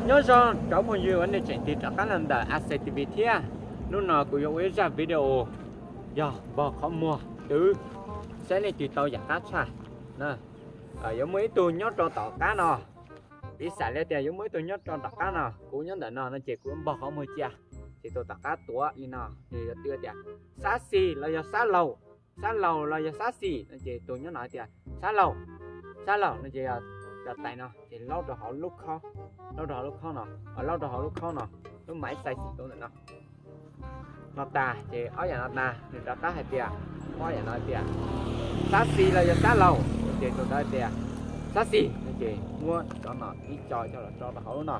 Nyob zoo cov phooj ywg uas nej tseem tig rov qab los ntawm A C T V thiab. Hnub no kuv yuav ua ib zaj video yog npog qhov muag twv, saib leej twg tau yam qab tshaj. Yuav muaj ib tug nyob rau tom qab no, piv xam li tias yuav muaj ib tug nyob rau tom qab no, kuv nyob ntawm no no ces kuv npog qhov muag cia, ces tus tom qab tuav li no, nws yuav twv tias, Xab Xis los yog Xab Laus, Xab Laus los yog Xab Xis no ces tus nyob no hais tias, Xab Laus, Xab Laus no ces yog cov tais no ces laub rau hauv lub khob, laub rau hauv lub khob no, laub rau hauv lub khob no, lub maiv xais xim tau ntawm no. No tas ces ob yam no tas nws rov qab hais tias, ob yam no hais tias, Xab Xis los yog Xab Laus no ces tus ntawd hais tias, Xab Xis no ces muab cov no ib co coj los tso rau hauv lub no.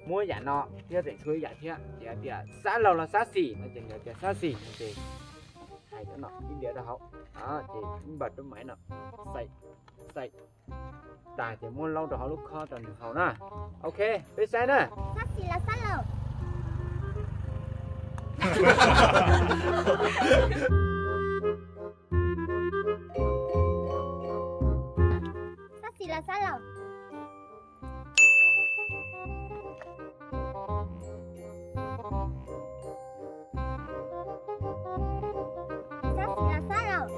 Muab yam no thiab tseem tshuav ib yam thiab ces hais tias, Xab Laus los Xab Xis no ces nws tias, Xab Xis no ces hais cov no ib diav rau hauv, ces ib npawg rub maiv no, xais, xais tas ces muab laub rau hauv lub khob rau nws haus na. Ok, peb saib na. Xab Xis los Xab Laus? Xab Xis los Xab Laus? Xab Xis los Xab Laus?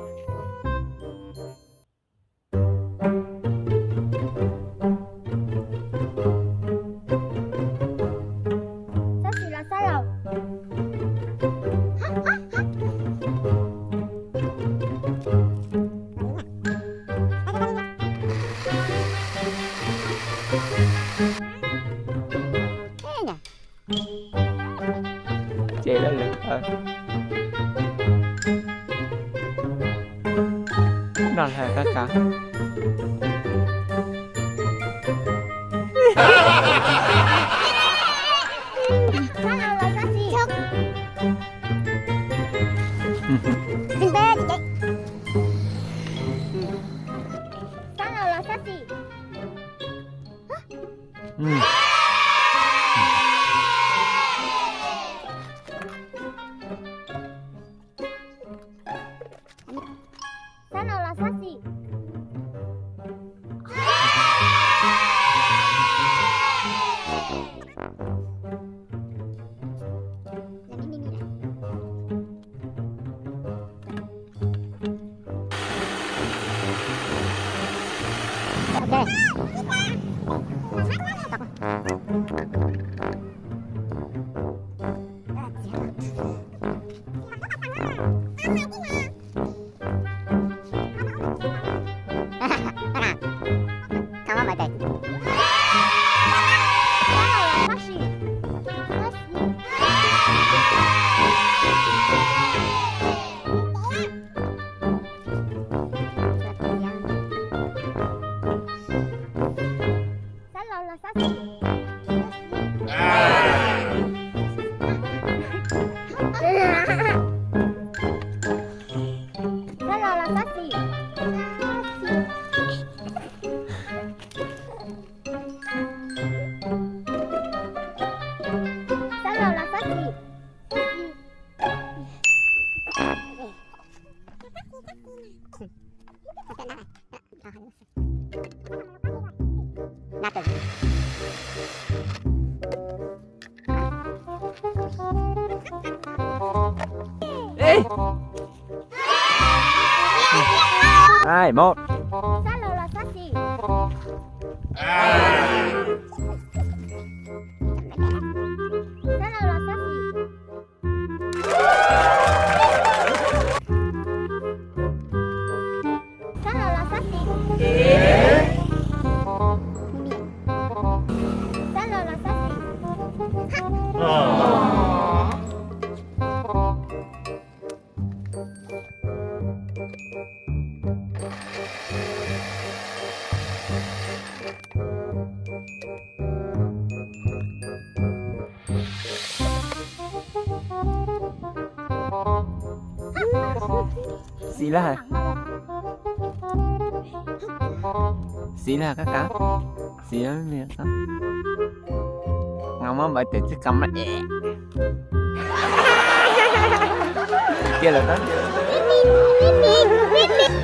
Xab Xis los Xab Laus? Ces lawv lawv no hais kab kav. Xab Laus los Xab Xis? Xab Laus los Xab Xis? Xab Laus los Xab Xis? Xab Laus los Xab Xis? Xab Laus los Xab Xis? Ai, một. Xab Laus los Xab Xis? Xab Laus los Xab Xis? Xab Laus los Xab Xis? Xab Laus los Xab Xis? Xis laj, xis laj kab kav, xis laj, nga muab npawv tes txij kam na es. Cia lawm tab. Xab Laus los Xab Xis?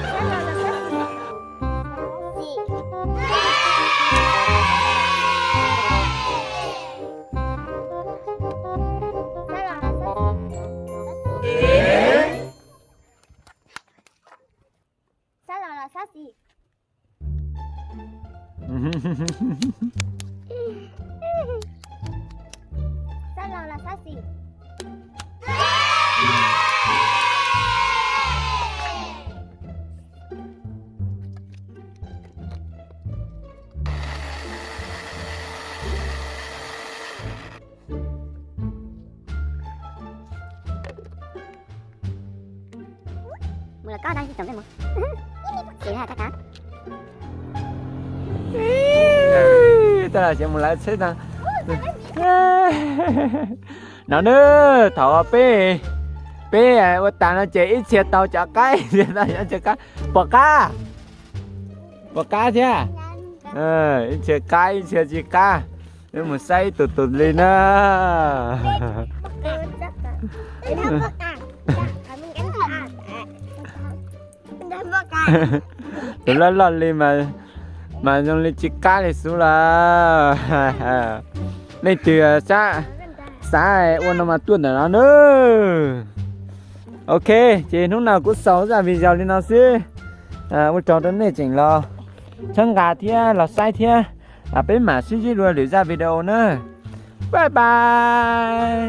Sab laug los sab xis? Mus lawm koj tau tsis txoom peb mus. Xis na, kab kab. Tab sis mus lawv tsheb tag. No na, thaum peb, peb ua tas no ces ib txhia tau cov qaib, ib txhia tau cov qaib. Pom qab, pom qab thiab. Ib txhia qab ib txhia tsis qab. Peb mus saib ib tus tus li na. Tus loj loj li mas, mas zoo li tsis qab li xwb lawm. Leej twg xav ua no mas tuaj ntawm no na. Ok, ces hnub no kuv xaus zaj video li no xwb. Ua tsaug rau nej tseem los txhawb nqa thiab los saib thiab. Peb mam sib ntsib dua lwm zaj video na. Bye bye.